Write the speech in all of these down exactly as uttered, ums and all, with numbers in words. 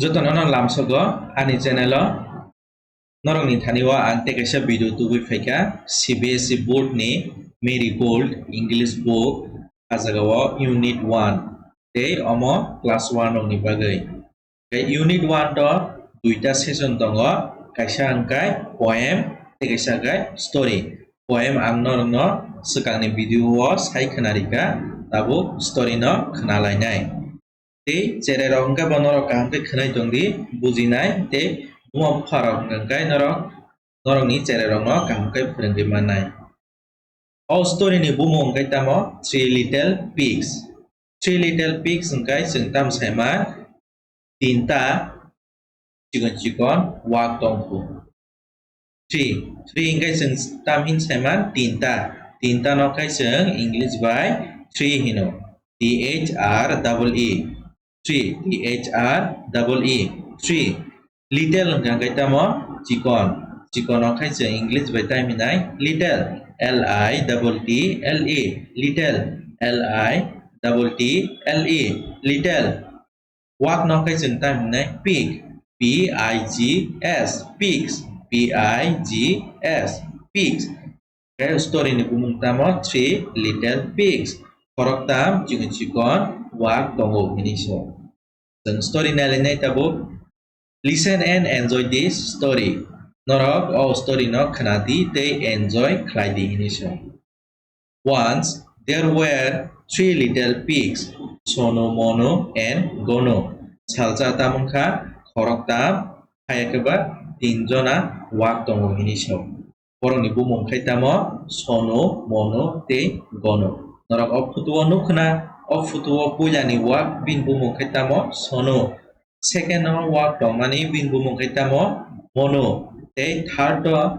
Jotono no lamsogo ani channel o. Norokni thani o ang tei kaisa video tubui phaikha, C B S E board ni Marigold English book, a jaga o unit one tei omo class one rokni bagwi. Tei unit one to duita session tongo, kaisa hwnkhe poem tei kaisa hwnkhe story. Poem ang norokno swkangni video o sai khwnarikha, tabuk story no khwnalainai. Tei cherai rok hwnkhe bo norok kaham khe khwnai tongdi, bujinai tei buma bupha rok hwnkhe norok, norokni cherai rokno kaham khe phwrwngwi mannai. O story ni bumung hwnkhe tamo Three Little Pigs. Three Little Pigs hwnkhe chwng tamo saima tinta chikon chikon wak tongkhu. Three. Three hwnkhe chwng tam hin saiman tinta. Tinta no khe chwng English bai three hino. T H R double E. Three. T H R double E. Three. Little hwnkha khe tamo chikon. Chikon no khe chwng English bai tam hinai little. L I double T L E. Little. L I double T L E. Little. Wak no khe chwng tam hinai pig, P I G S, pigs, P I G S, pigs. Khe story ni bumung tamo Three Little Pigs. Khoroktham chikon chikon wak tongo hini se. Chwng story nailainai tabuk. Listen and enjoy this story. Norok o story no khwnadi tei enjoy khlaidi hini se. Once there were three little pigs, Sonu, Monu and Gonu. Salsa tamungkha khoroktham, hayakhe ba tin jona wak tongo hini se. Borokni bumung khai tamo Sonu, Monu tei Gonu. Norok o photo o nukkhna, o photo o puilani wak bini bumung khai tamo Sonu. Second o wak tongmani bini bumung khai tamo Monu. Tei third o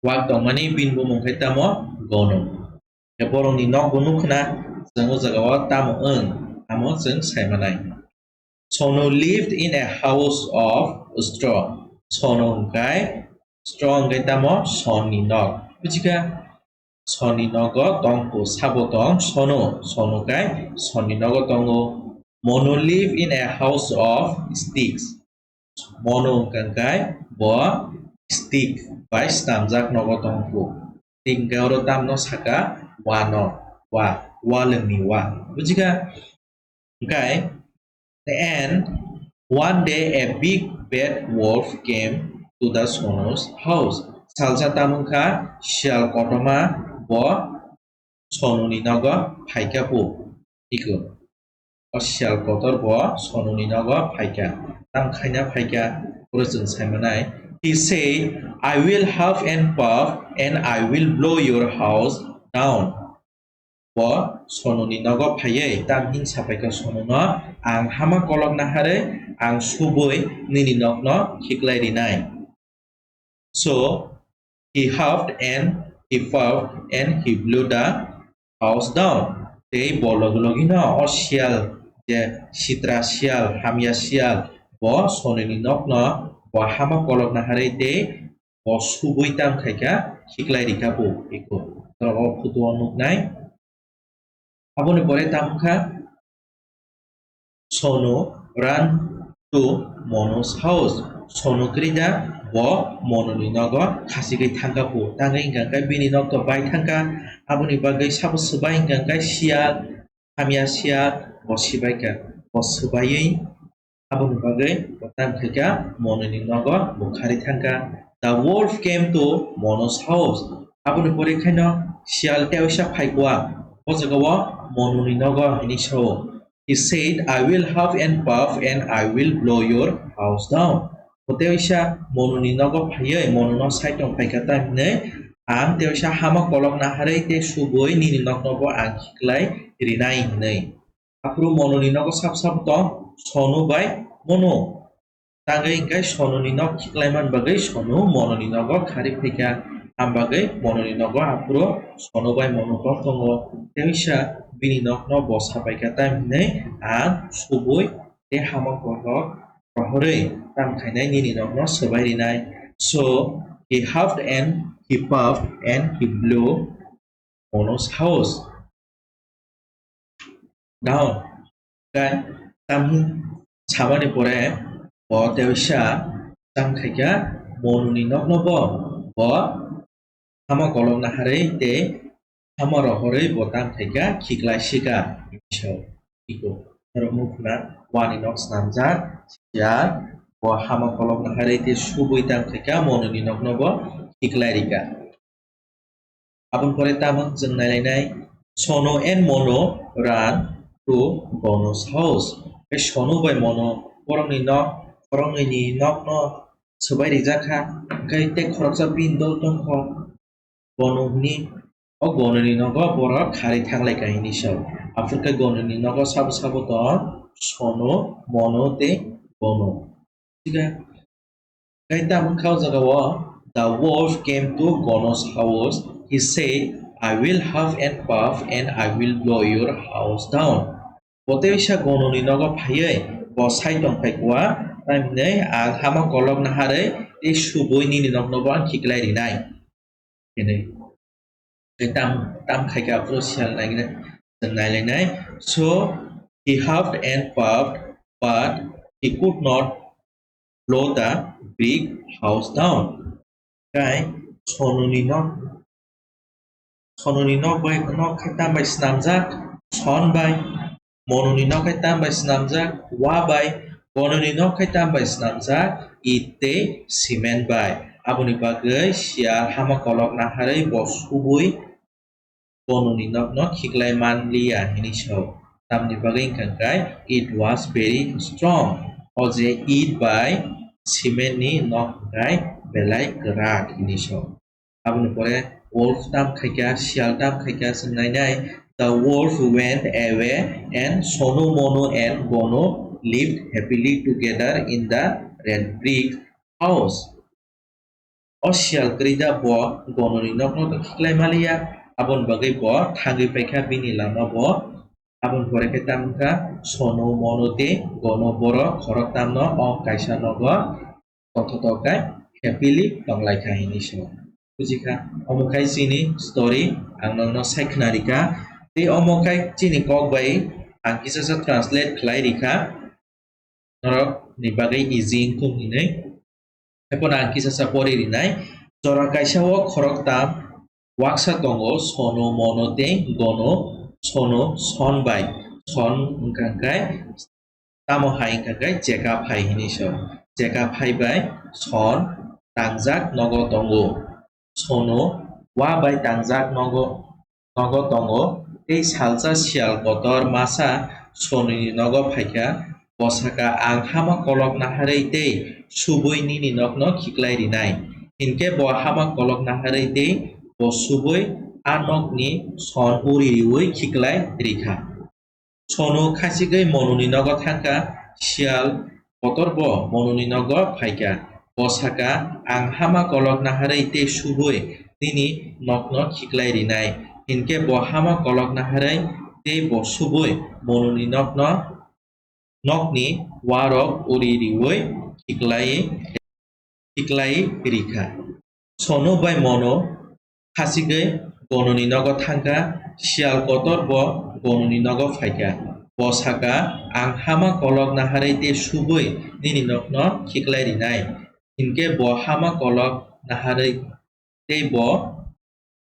wak tongmani bini bumung khai tamo Gonu. Tei borokni nok bo nukkhna, chwng o jaga o tamo wng, amo chwng saimanai. Sonu lived in a house of straw. Sonu hwnkhe straw hwnkhe tamo sonni nok. Buchikha? Sonni nogo tongkhu, sabo tong Sonu. Sonu khe sonni nogo tongo. Monu live in a house of sticks. Monu hwnkhe bo stick bai swnamjak nogo tongkhu. Stick hwnkhe oro tamno saka wa no, wa, walwngni wa. Buchikha? Hwnkhe, and one day a big bad wolf came to the Sonu's house. Salsa tamungkha siyal kotorma bo Sonuni nogo phaikha pu. Iko. O siyal kotor bo Sonuni nogo phaikha. Tam khaina phaikha, oro chwng saimanai. He said, "I will huff and puff and I will blow your house down." Bo Sonuni nogo phaiwi tam hin saphaikha Sonuno, "Ang hama kolok naharwi ang subui nini nokno khiklai rinai." So he huffed and he puffed and he blew the house down. Tei bo logi logino o siyal, je sitra siyal, hamya siyal, bo Sonuni nokno bo hama kolok naharwi tei bo subui tam khaikha, khiklai rikha bo eko. Norok o photo o nuknai. Aboni pore tam wngkha, Sonu ran to Monu's house. Sonu krida bo Monuni nogo khasigwi thangkha bo. Tangwi hwnkha khe bini nok to bai thangkha. Aboni bagwi sabo swbai hwnkha khe siyal, hamya siyal bo sibaikha. Bo swbaiwi Aboni bagwi bo tam khaikha, Monuni nogo bo kharwi thangkha. The wolf came to Monu's house. Aboni pore khaino siyal tei waisa phaikha. O jaga o Monuni nogo hini sao. He said, "I will huff and puff and I will blow your house down." Bo tei waisa Monuni nogo phaiwi Monuno side tong phaikha, tam hinwi, "Ang tei waisa hama kolok naharwi tei subui nini nokno bo ang khiklai rinai," hinwi. Aphuru Monuni nogo sap sap tong Sonu bai Monu. Tangwi hwnkhe Sonuni nok khiklaiman bagwi Sonu Monuni nogo kharwi phaikha. Am bagwi Monuni nogo aphuru Sonu bai Monu tong tongo. Tei wngsa bini nokno bo sapaikha, tam hinwi ang subui tei hama kolok rohorwi tam khainai nini nokno swbai rinai. So he huffed and he puffed and he blew Monu's house down. Khe tamni samani pore bo teisa tang khaikha mononi nokno bo, bo hama kolok naharwi tei hama rohorwi bo tang khaikha khiklai sika. Iko norok mukhuna wani nok snamjak ya bo hama kolok naharwi tei subui tang khaikha mononi nokno bo khiklai rika. Aboni pore tamo chwng nailainai, Sonu and Mono run to Gono's house. Tei Sonu bai Mono borokni nok, borokni nokno swbai rijak kha, hwnkhe tei khoroksa bini dol tongkha. Gono hwnwi o Gononi nogo borok kharwi thanglai kha hinwi sao. Aphuru khe Gononi nogo sabo sabo tong Sonu, Mono tei Gono. Tei tamo wngkha o jaga o, "The wolf came to Gono's house. He said, 'I will huff and puff and I will blow your house down.'" Bo teisa Gononi nogo phaiwi bo sai tong phai kua, tamhinwi ang hama kolok naharwi tei subui nini nokno bo ang khiklai rinai. Hinwi. Tei tam, tam khaikha aphuru sial nainai, nailainai. So he huffed and puffed, but he could not blow the brick house down. Kai Sononi nok, Sononi nok bai, nok khe tam bai snamjak, son bai. Mononi nok khe tam bai snamjak, wa bai. Gononi nok khe tam bai snamjak, it tei cement bai. Aboni bagwi sial hama kolok naharwi bo subui Gononi nokno khiklai man liya hinwi sao. Tamni bagwi wngkha khe, it was very strong. O je it bai cement ni nok hwnkhe belai kwrak hinwi sao. Aboni pore wolf tam khaikha, sial tam khaikha, chwng nainai. The wolf went away and Sonu, Mono and Gono lived happily together in the red brick house. O sial kwrwi da bo Gononi nokno to khiklai maliya, aboni bagwi bo thangwi paikha bini lama bo. Aboni pore khe tam wngkha Sonu, Mono tei Gono borok khoroktamno o kaisa nogo tongthotok khe happily tonglai kha hinwi sio. Bujikha, omo khai chini story ang nokno sai khna rikha. Tei omo khai chini kok bai ang kisa sa translate khlai rikha. Norok ni bagwi easy wngthung hinwi. Haikhe ang kisa sa pori rinai. Jora kaisa o khoroktam waksa tongo, Sono, Mono tei Gono. Sono son bai, son wngkha khe tamo hai wngkha khe cheka phai hinwi so. Cheka phai bai son tangjak nogo tongo. Sono wa bai tangjak nogo, nogo tongo, tei salsa siyal kotor masa Sononi nogo phaikha. Bo sakha, "Ang hama kolok naharwi tei subui nini nokno khiklai rinai." Hinkhe bo hama kolok naharwi tei bo subui a nokni son uri riui khiklai rikha. Sono khachigwi Mononi nogo thangkha, siyal kotorbo Mononi nogo phaikha. Bo sakha, "Ang hama kolok naharwi tei subui nini nokno khiklai rinai." Hinkhe bo hama kolok naharwi tei bo subui Mononi nokno, nokni warok uri riui khiklai khiklai rikha. Sono bai Mono khachigwi Gononi nogo thangkha, siyal kotor bo Gononi nogo phaikha. Bo sakha, "Ang hama kolok naharwi tei subui nini nokno khiklai rinai." Hinkhe bo hama kolok naharwi tei bo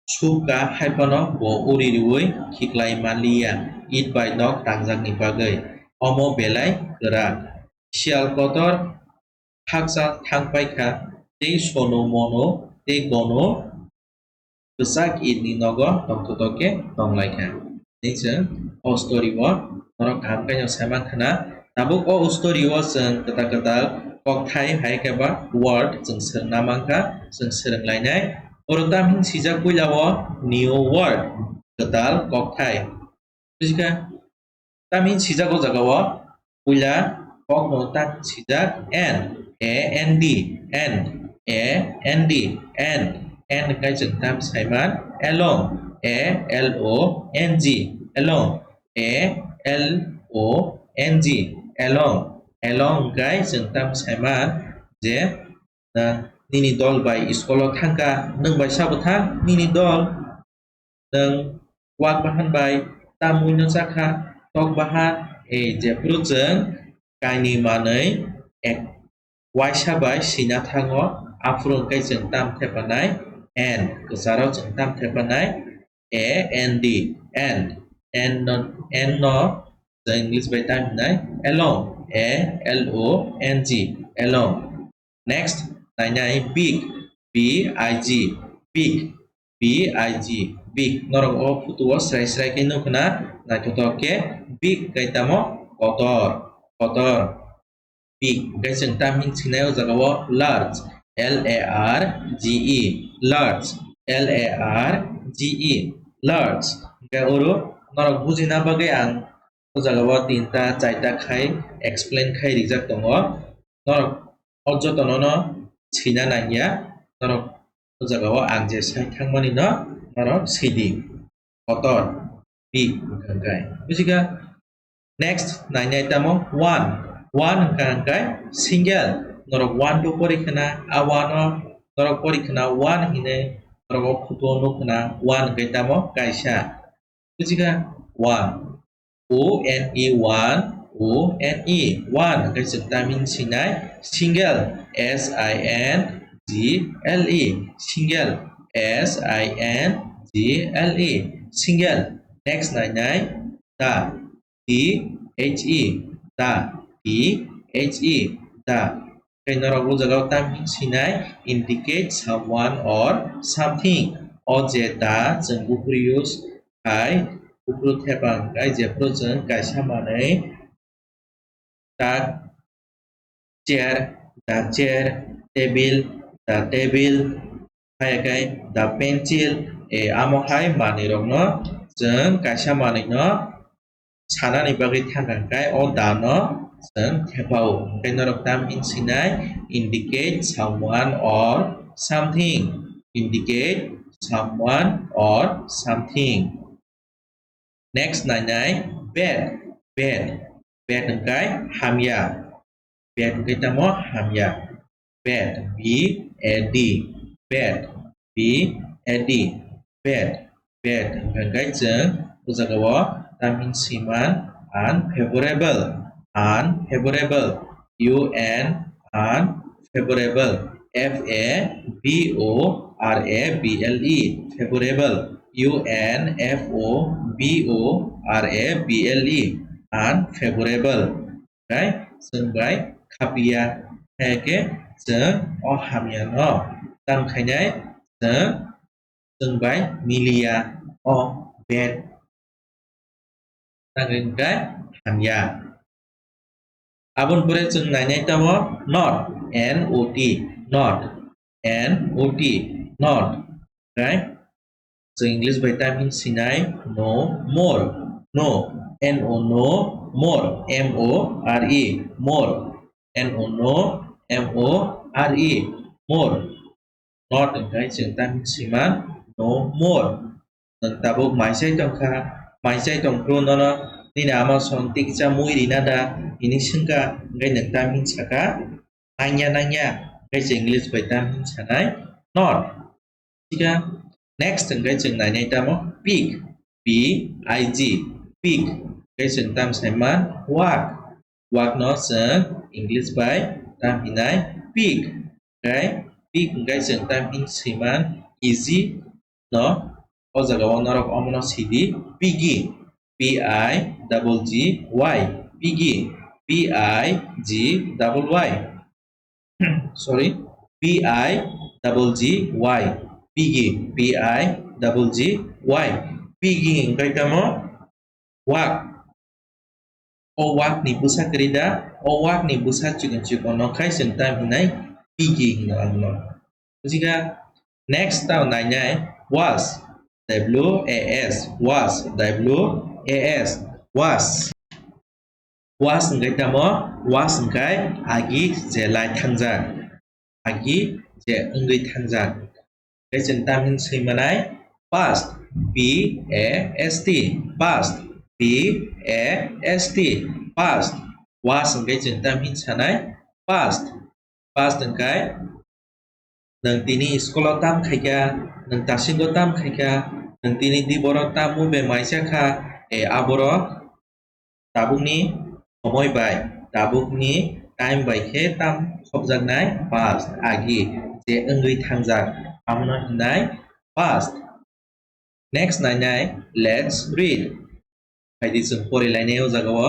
subkha, haiphano bo uri riui khiklai manliya, it bai nok tangjakni bagwi. Omo belai kwrak. Siyal kotor hakchal thang paikha, tei Sono, Mono tei Gono kwchak itni nogo tongthotok khe tonglaikha. Tei chwng o story o norok kaham khe no sai mankha na. Tabuk o story o chwng kwtal kwtal kokthai hai khe ba word chwng swrwngna mankha, chwng swrwnglainai. Oro tamhin swijak puila o new word, kwtal kokthai. Bujikhai? Tamhin swijak o jaga o puila kokno tamhin swijak and, A N D, and, A N D, and, and hwnkhe chwng tam saiman along, A L O N G, along, A L O N G, along, along hwnkhe chwng tam saiman je, na, nini dol bai school o thangkha, nwng bai sabo thang, nini dol, nwng wak bahan bai tamwi no chakha, tok bahan, e, jephuru chwng kainwi manwi ek waisa bai sina thango, aphuru hwnkhe chwng tam thepanai N, kwcharo chwng tam thepanai A N D, and, and no, and no chwng English bai tam hinai along, A L O N G, along. Next nainai big, B I G, big, B I G, big. Norok o photo o srai srai khe nukna naithothok khe big hwnkhe tamo kotor, kotor. Big hwnkhe chwng tam hin sinai o jaga o large, L A R G E, large, L A R G E, large. Hwnkhe oro norok bujina bagwi ang o jaga o tinta chaita khai explain khai rijak tongo. Norok o jotono no sina nangya, norok o jaga o ang je sai thangmani no norok sidi. Kotor, big hwnkha hwnkhe. Bujiga? Next nainai tamo one. One hwnkha hwnkhe single. Norok one bo pori khna, a one o norok pori khna one hinwi norok o photo o nuk khna one hwnkhe tamo kaisa. Bujiga? One. O N E, one, O N E, one hwnkhe chwng tam hin sinai single, S I N G L E, single, S I N G L E, single. Next nainai the, T H E, the, T H E, the. Tei norok o jaga o tam hin sinai indicate someone or something. O je the chwng buphuru use khai, buphuru thepa hwnkhe jephuru chwng kaisa manwi tak, chair, the chair, table, the table, hai khe the pencil, e, amo hai manwi rokno chwng kaisa manwi no sanani bagwi thangkha hwnkhe o the no chwng thepao. Hwnkhe norok tam hin sinai indicate someone or something, indicate someone or something. Next nainai bad, bad, bad hwnkhe hamya. Bad hwnkhe tamo hamya. Bad, B A D, bad, B A D, bad, bad hwnkhe chwng o jaga o tam hin siman unfavorable, unfavorable, U N, unfavorable, F A V O R A B L E, favorable, U N F O V O R A B L E, unfavorable. Hwnkhe chwng bai khapiya, hai khe chwng o hamya no tam khainai chwng chwng bai miliya o bad nangwi hwnkhe hamya. Aboni pore chwng nainai tamo not, N O T, not, N O T, not. Hwnkhe chwng English bai tam hin sinai no more, no, N O no, more, M O R E, more, N O no, M O R E, more. Not hwnkhe chwng tam hin siman no more. Nwng tabuk mai chai tongkha, mai chai tongphuru nono nini ama son tiksa mui rina da hini swngkha, hwnkhe nwng tam hin sakha nangya nangya, hwnkhe chwng English bai tam hin sanai not. Next hwnkhe chwng nainai tamo pig, P I G, pig. Hwnkhe chwng tam saiman wak, wak no chwng English bai tam hinai pig. Hwnkhe pig hwnkhe chwng tam hin saiman easy no, o jaga o norok omono sidi piggy, P I double G Y, piggy, P I G double Y, sorry, P I double G Y, piggy, P I double G Y, piggy hwnkhe tamo wak. O wak ni bwsa kwrwi da, o wak ni bwsa chikon chikon no khai chwng tam hinai piggy hino ang no. Bujiga? Next tamo nainai was, W A S, was, W A S, was. Was hwnkhe tamo? Was hwnkhe agi je lai thangjak, agi je wngwi thangjak. Tei chwng tam hin swi manai past, P A S T, past, P A S T, past. Was hwnkhe chwng tam hin sanai past. Past hwnkhe nwng tini school o tam khaikha, nwng tasingo tam khaikha, nwng tini diboro tam mui bai maisa kha, e aboro tabukni somoi bai, tabukni time bai khe tam khopjaknai past, agi je wngwi thangjak, abono hinai past. Next nainai, let's read. Phaidi chwng porilainai o jagao,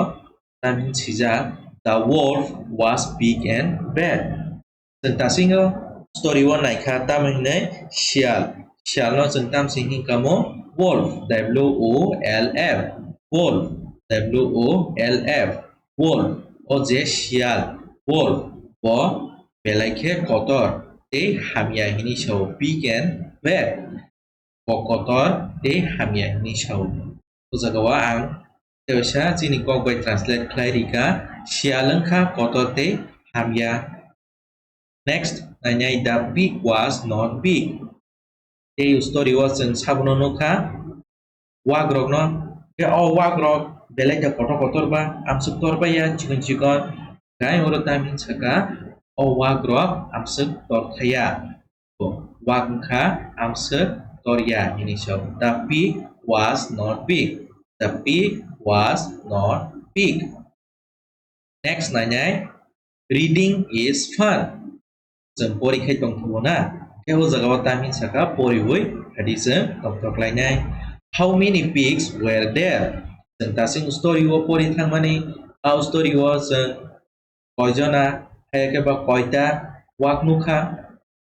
tam hin sijak, "The wolf was big and bad." Chwng tasingo story o naikha, tamo hinai siyal. Siyalno chwng tamsi hinkamo wolf, W O L F, wolf, W O L F, wolf. O je siyal, wolf, bo belai khe kotor tei hamya hinwi sao, big and bad. Bo kotor tei hamya hinwi sao. O jagao ang teisa chini kok bai translate khlai rikha, siyal wngkha kotor tei hamya. Next, nainai, "The pig was not big." Tei story o chwng sabono nukha, wagrokno, khe o wagrok belai khe kotor kotor ba, amswk tor baiya, chikon chikon, khe oro tam hin saka, o wagrok amswk tor thaya. Wak wngkha amswk torya hinwi sao. The pig was not big. The pig was not big. Next nainai, "Reading is fun." Chwng pori khai tongthogo na? Khe o jagao tam hin saka poriwi hadi chwng tongthok lainai. "How many pigs were there?" Chwng tasing story o pori thangmani, a story o chwng koijona, hai khe ba koita wak nukha,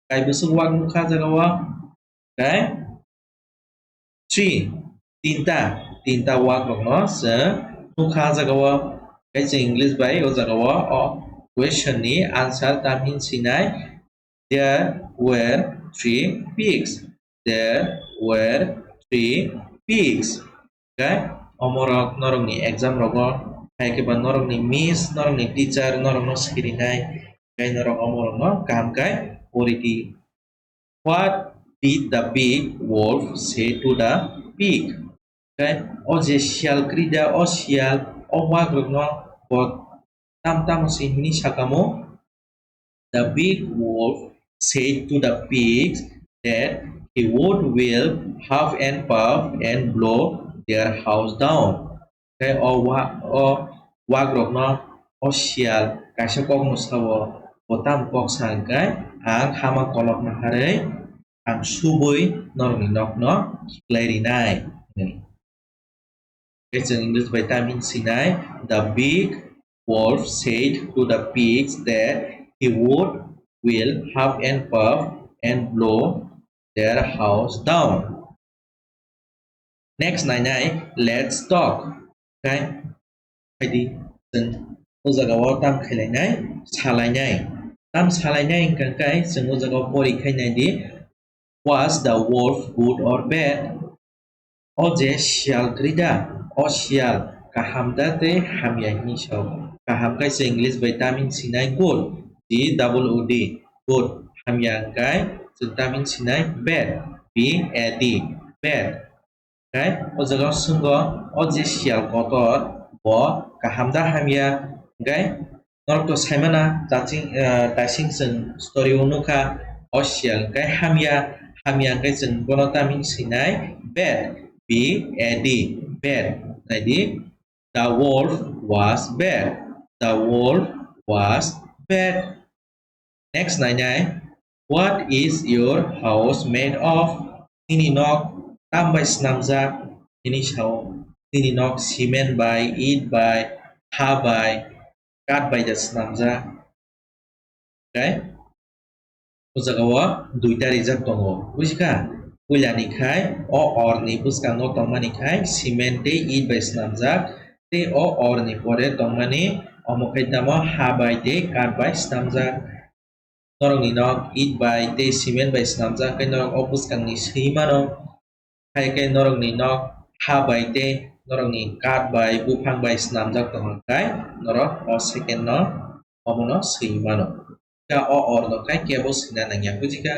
kaibwswk wak nukha jagao, tei three, tinta, tinta wak rokno chwng nukha jagao, tei chwng English bai o jagao o question ni answer tam hin sinai, "There were three pigs." There were three pigs. Khe omorok norokni exam rogo, hai khe ba norokni miss, norokni teacher norokno sirinai, khe norok omorokno kaham khe pori di. "What did the big wolf say to the pig?" Khe o je siyal krida, o siyal, o wagrokno bo tam tamo se hini sakamo, "The big wolf said to the pigs that he would will huff and puff and blow their house down." Khe o wa-, o wagrokno o siyal kaisa kokno sao, bo tam kok sa hwnkhe, "Ang hama kolokna harwi ang subui norokni nokno khiklai rinai," hwnwi. Khe chwng English bai tam hin sinai, "The big wolf said to the pigs that he would will huff and puff and blow their house down." Next nainai, let's talk. Khe phaidi chwng o jagao tam khailainai, salainai. Tam salainai hwnkha khe chwng o jagao pori khai nai di, "Was the wolf good or bad?" O je siyal kwrwi da, o siyal kaham da tei hamya hinwi sao. Kaham khe se English bai tam hin sinai good, G double O D, good. Hamya hwnkhe chwng tam hin sinai bad, B A D, bad. Khe o jaga o swngo, o je siyal kotor, bo kaham da hamya? Hwnkhe norok to saimana, taching, eh, taising chwng story o nukha, o siyal hwnkhe hamya, hamya hwnkhe chwng bono tam hin sinai bad, B A D, bad. Naidi, "The wolf was bad. The wolf was bad." Next nainai, "What is your house made of?" Nini nok tam bai swnamjak? Nini sao, nini nok cement bai, it bai, ha bai, kath bai da swnamjak. Khe o jaga o duita rijak tongo, bujikha? Puila ni khai o or ni bwskango tongmani khai cement tei it bai swnamjak, tei o or ni pore tongmani omo khai tamo ha bai tei kath bai swnamjak. Norokni nok it bai tei cement bai swnamjak, khe norok o bwskangni swi mano. Hai khe norokni nok ha bai tei norokni kath bai, buphang bai swnamjak tongkha, khe norok o second no omono swi mano. Khe o or no khe kebo swina nangya, bujikha?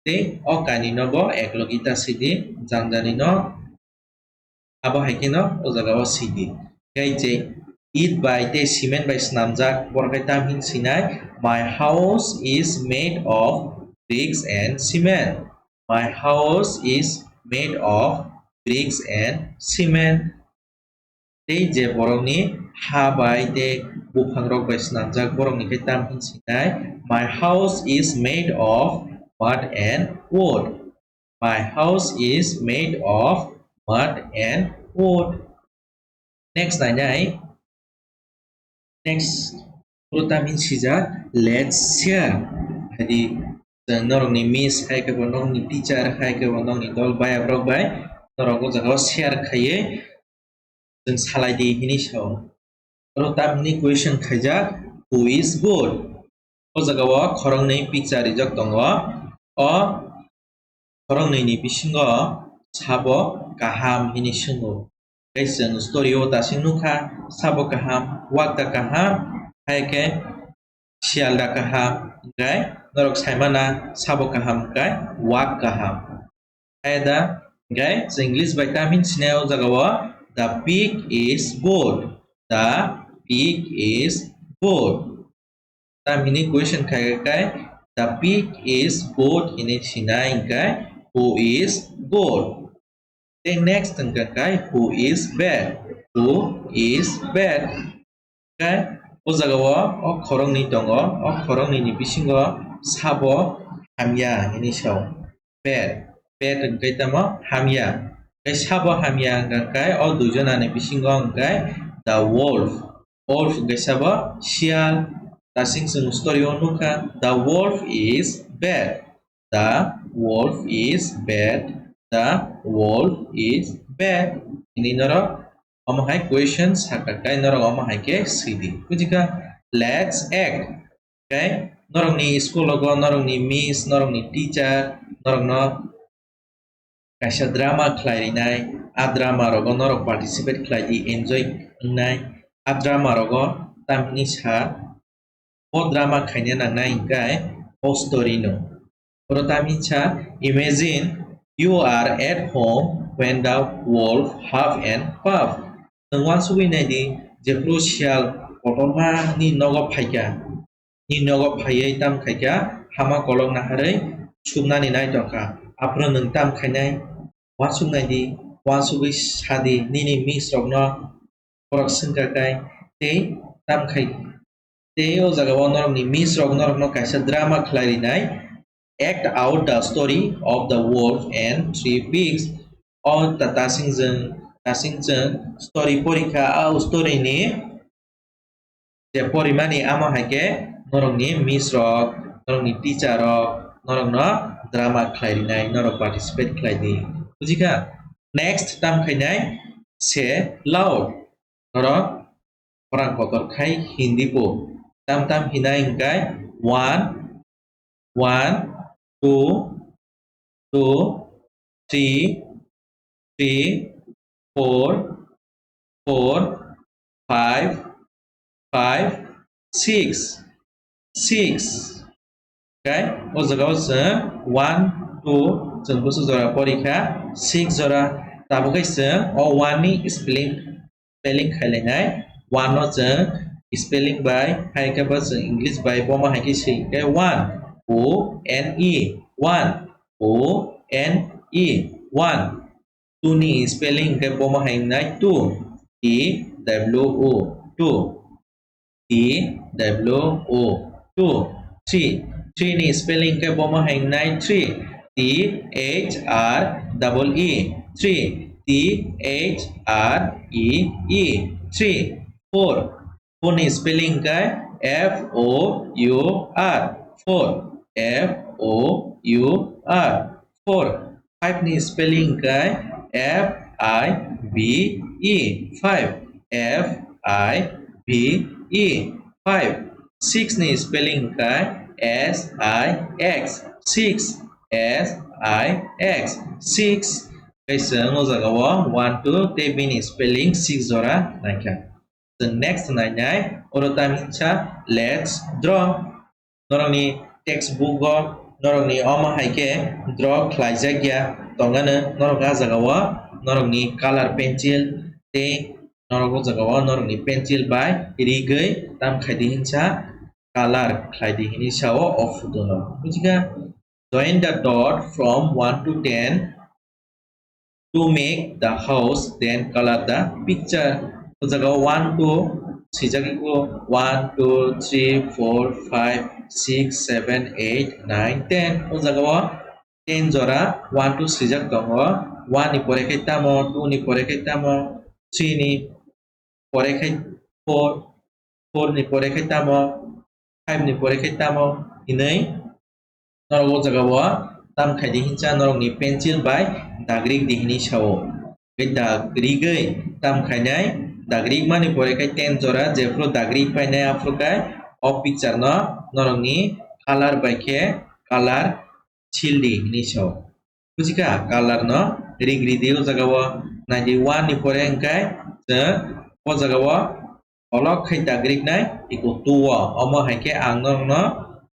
Tei o kainwi no bo eklogi ta sidi, janjani no abo hai kheno o jaga o sidi. Khe je it bai tei cement bai swnamjak, borok khe tam hin sinai, "My house is made of bricks and cement. My house is made of bricks and cement." Tei je borokni ha bai tei buphang rok bai swnamjak, borok ni khe tam hin sinai, "My house is made of mud and wood. My house is made of mud and wood." Next nainai, next, oro tam hin sijak, "Let's share." Hadi, chwng norokni miss hai khe bo, nokni teacher hai khe bo, nokni dol bayap rok bai norok o jaga o share khaiwi chwng salai di hini sao. Oro tam hini question khaijak, "Who is good?" O jaga o khoroknwi picture rijak tongo. O khoroknwi ni bisingo sabo kaham hini swngo. Tei chwng story o tasing nukha, sabo kaham, wakda kaham, hai khe siyalda kaham, hwnkhe norok saimana sabo kaham hwnkhe wak kaham. Hai da, hwnkhe chwng English bai tam hin sinai o jaga o, "The pig is good. The pig is good." Tam hini question khai khai, "The pig is good," hini sinai hwnkhe, "Who is good?" Tei next hwnkha khai, "Who is bad? Who is bad?" Khe o jaga o, o khoroknwi tongo, o khoroknwi ni bisingo sabo hamya hini sao. Bad, bad hwnkhe tamo hamya. Khe sabo hamya hwnkha khai o duijona ni bisingo hwnkhe the wolf. Wolf hwnkhe sabo siyal. Tasing chwng story o nukha, "The wolf is bad. The wolf is bad. The wolf is bad." Hini norok omo hai question sakha khai norok omo hai khe sidi. Bujikha, "Let's act." Khe norokni school rogo norokni miss, norokni teacher norokno kaisa drama khlai rinai, a drama rogo norok participate khlai di, enjoy wngnai. A drama rogo tamni sa o drama khaina nangnai hwnkhe o story no. Oro tamni sa, "Imagine you are at home when the wolf huff and puff." Nwng uansugwi nai di, jephru siyal kotorma ni nogo phaikha, ni nogo phaiwi tam khaikha, hama kolok naharwi subnani nai tongkha. Aphuru nwng tam khainai, uansuk nai di, uansugwi sa di, nini miss rokno borok swngkha khai, tei tam khai, tei o jaga o norokni miss rok norokno kaisa drama khlai rinai, "Act out the story of the wolf and three pigs." O ta-, tasing chwng, tasing chwng story porikha, a story ni je porimani amo hai khe norokni miss rok, norokni teacher rok norokno drama khlai rinai, norok participate khlai di. Bujikha? Next tam khainai, "Say loud." Norok khorang kotor khai hindi po. Tam tam hinai hwnkhe one, one, two, two, three, three, four, four, five, five, six, six. Khe o jaga o chwng one, two, chwng bwswk jora porikha, six jora. Tabuk khe chwng o one ni spelling, spelling khailainai. One no chwng spelling bai, hai khe bo chwng English bai, bomo hai khe swi khe one, O N E, one, O N E, one. Two ni spelling khe bomo hai wngnai two, T W O, two. T W O, two. Three, three ni spelling khe bomo hai wngnai three, T H R double E, three, T H R E E, three. Four, four ni spelling khe F O U R, four, F O U R, four. Five ni spelling khe F I V E, five, F I V E, five. Six ni spelling khe S I X, six, S I X, six. Khe chwng o jaga o one, two tei bini spelling six jora naikha. Chwng next nainai, oro tamni sa, "Let's draw." Norokni textbook o norokni omo hai khe draw khlaijak ya tongano, norok a jaga o norokni color pencil tei norok o jaga o norokni pencil bai rigwi tam khai di hinsa, color khlai di hini sa o, o photo no. Bujikha? Join the dot from one to ten to make the house, then color the picture. O jaga o one to swijak iko one, two, three, four, five, six, seven, eight, nine, ten. O jaga o ten jora one, two swijak tongo. One ni pore khe tamo, two ni pore khe tamo, three ni pore khe four, four ni pore khe tamo, five ni pore khe tamo hinwi norok o jaga o tam khai di hincha norokni pencil bai dagrik di hinwi sao. Tei dagrik wi tam khainai, dagrik mani pore khe ten jora jephru dagrik painai aphuru khe o picture no norokni color bai khe color sil di hinwi sao. Bujikha, color no rig ridi o jaga o. Nai di, one ni pore hwnkhe chwng o jaga o olok khai dagrik nai iko two o. Omo hai khe ang norokno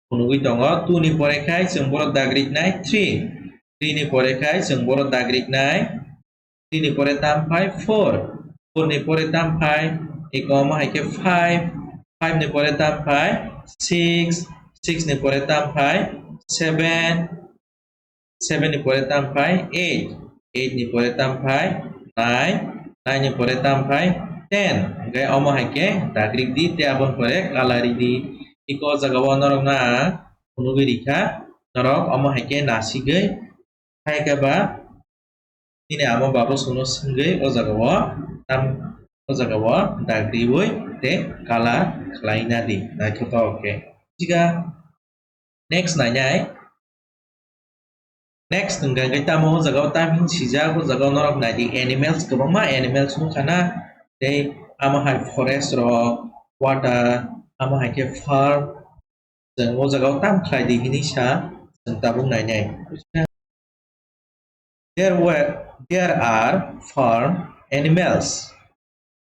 phunugwi tongo. Two ni pore khai chwng borok dagrik nai three. Three ni pore khai chwng borok dagrik nai three ni pore tam phai four. Four ni pore tam phai iko omo hai khe five. Five ni pore tam phai six. Six ni pore tam phai seven. Seven ni pore tam phai eight. Eight ni pore tam phai nine. Nine ni pore tam phai ten. Hwnkhe omo hai khe dagrik di tei aboni pore color ri di. Iko o jaga o norok na phunugwi rikha. Norok omo hai khe nasigwi khai khe ba nini ama baba songno swngwi o jaga o tam, o jaga o dagriwi tei color khlaina di naithotok khe. Bujikha, next nainai. Next hwnkha khe tamo o jaga o tam hin sijak, o jaga o norok nai di, animals, kwbangma animals nukha na, tei amo hai forest rok, water, amo hai khe farm, chwng o jaga o tam khlai di hinwi sa, chwng tabuk nainai. There were, there are farm animals,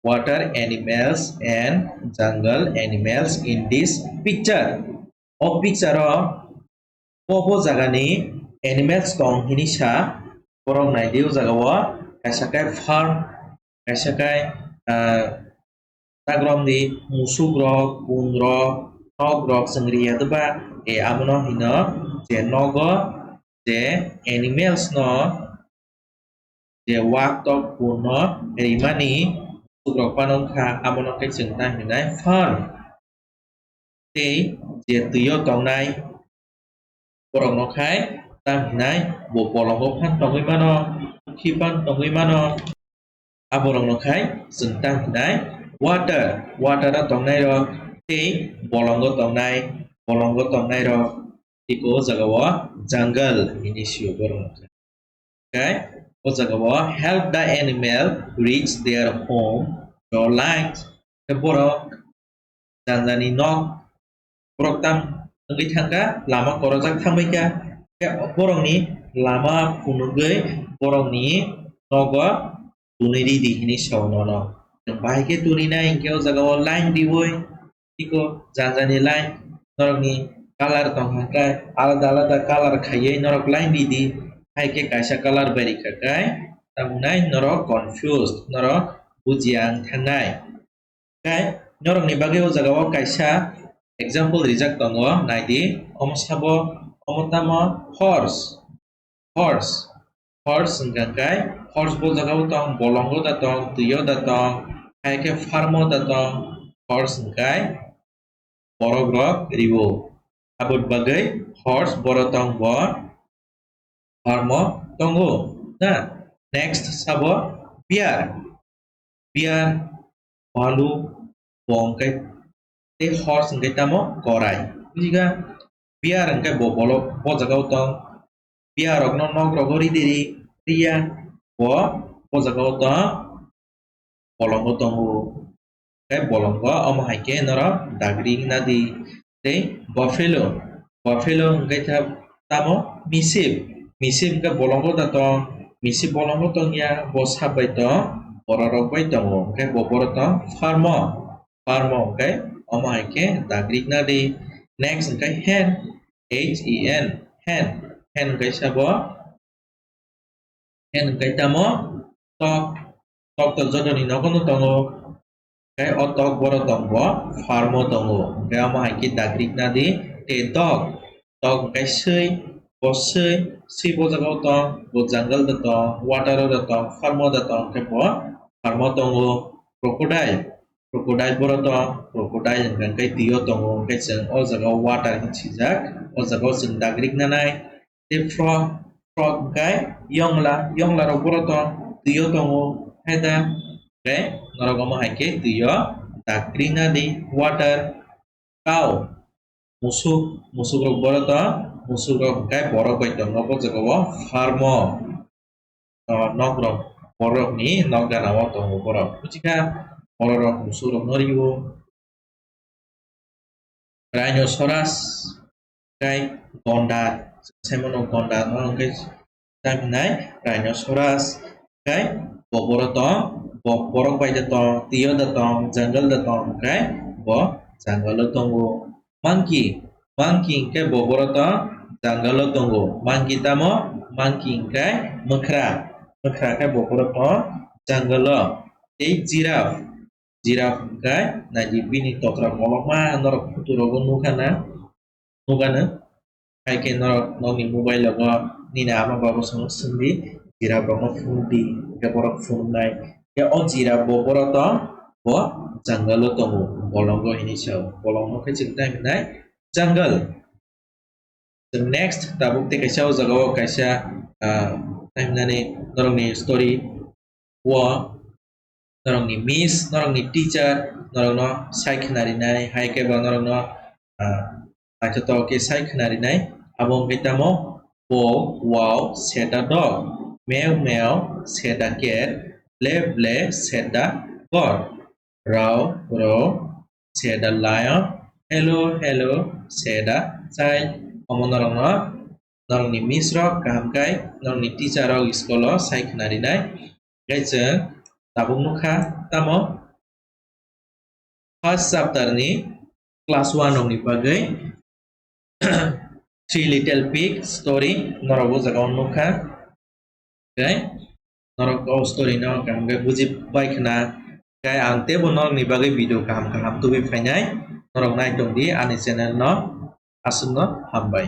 water animals and jungle animals in this picture. O picture o bo bo jagani animals tong hinwi sa, borok nai di o jaga o kaisa khe farm, kaisa khe, ah, Dagrom di musuk rok, kun rok, nok rok chwng ri ya de ba, e abono hino je nogo je animals no je wak tok kun no rimani musuk rok phano wngkha, abono khe chwng ta hinai farm. Tei je twi o tongnai borok no khai tam hinai bo bolongo phan tongwi mano, khi phan tongwi mano. Aborok no khai chwng tam hinai water, water o tongnai rok tei bolongo tongnai, bolongo tongnai rok tei o jaga o jungle hinwi sio borok no khai. Khai o jaga o help the animal reach their home, draw lines. Tei borok janjani nok borok tam wngwi thangkha, lama korojak thangbaikha. Khe borokni lama phunugwi borokni nogo tunwi ridi hinwi sao nono. Bahai khe tunwi nai hinkhe o jaga o line riwi tiko janjani line norokni colour tong khe alada alada colour khaiwi norok line ridi. Hai khe kaisa colour bai rikha khe tamo nai norok confused, norok bujiya wng thangnai. Khe norokni bagwi o jaga o kaisa example rijak tongo, nai di. Omo sabo, omo tamo horse, horse, horse hwnkha khe horse bo jaga o tong, bolongo da tong, twi o da tong, hai khe farm o da tong, horse hwnkhe borok rok riwo. Aboni bagwi horse boro tong bo farm o tongo. Na, next sabo bear. Bear, bhaluk, bo hwnkhe tei horse hwnkhe tamo korai. Bujiga, bear hwnkhe bo bolok bo jaga o tong. Bear rokno nok rogo ridi ri, riya, bo bo jaga o tong. Bolongo tongo. Tei bolongo omo hai khe norok dagri wngna di. Tei buffalo, buffalo hwnkhe tha-, tamo misip. Misip hwnkhe bolongo da tong, misip bolongo tongya, bo sap bai tong, bororok bai tongo. Hwnkhe bo borok tong farm o, farm o hwnkhe omo hai khe dagri wngna di. Next hwnkhe hen, H E N, hen, hen hwnkhe sabo Hen hwnkhe tamo tok, tok to jotoni nogo no tongo. Tei o tok boro tong bo farm o tongo. Hwnkhe omo hai khe dagri wngna di. Tei dog, dog hwnkhe swi, bo swi, swi bo jaga o tong, bo jungle da tong, water o da tong, farm o da tong, hwnkhe bo farm o tongo. Crocodile, Crocodile boro to, crocodile hwnkha khe twi o tongo, hwnkhe chwng o jaga o water hinwi swijak, o jaga o chwng dagrik nanai. Tei frog, frog hwnkhe yongla, yongla rok boro to twi o tongo, hai da? Hwnkhe norok omo hai khe twi o dagrik nadi, water. Cow, musuk, musuk rok boro to, musuk rok hwnkhe borok bai tongo, bo jaga o farm o. O nok rok, borok ni nok gana o tongo borok. Buji kha, borok rok musuk rok no rio. Rhinoceros, kai gonda, saimano gonda, no hwnkhe Tamo hinai rhinoceros, hwnkhe bo boro tong, bo borok bai da tong, twi o da tong, jungle da tong, hwnkhe bo jungle o tongo. Monkey, monkey hwnkhe bo boro tong, jungle o tongo. Monkey tamo, monkey hwnkhe mwkhra, mwkhra khe bo boro tong, jungle o. Tei giraffe, giraffe hwnkhe naidi bini totra kolokma norok photo rogo nukha na. Nukgano. Hai khe norok nokni mobile rogo nini ama babu songno swngdi, giraffe rokno phunukdi, hwnkhe borok phunuknai. Khe o giraffe bo boro tong, bo jungle o tongo, bolongo hinwi sao. Bolongo khe chwng tai hwnai jungle. Chwng next tabuk tei kaisa o jaga o kaisa, ah, tai hwnani norokni story o norokni miss, norokni teacher norokno sai khna rinai, hai khe bo norokno, ah, naithotok khe sai khna rinai. Abo wngkhe tamo, "Bow wow," said the dog. "Meow meow," said the cat. "Bleh bleh," said the bird. "Row row," said the lion. "Hello hello," said the child. Omo norokno norokni miss rok, kaham khe norokni teacher rok school o sai khna rinai. Khe chwng tabuk nukha tamo first chapter ni class one rokni bagwi Three Little Pig story norok o jaga o nukha. Khe norok o story no kaham khe buji pai khna. Khe ang teibo norokni bagwi video kaham kaham tubui phainai. Norok nai tongdi ani channel no. Aswkno hambai.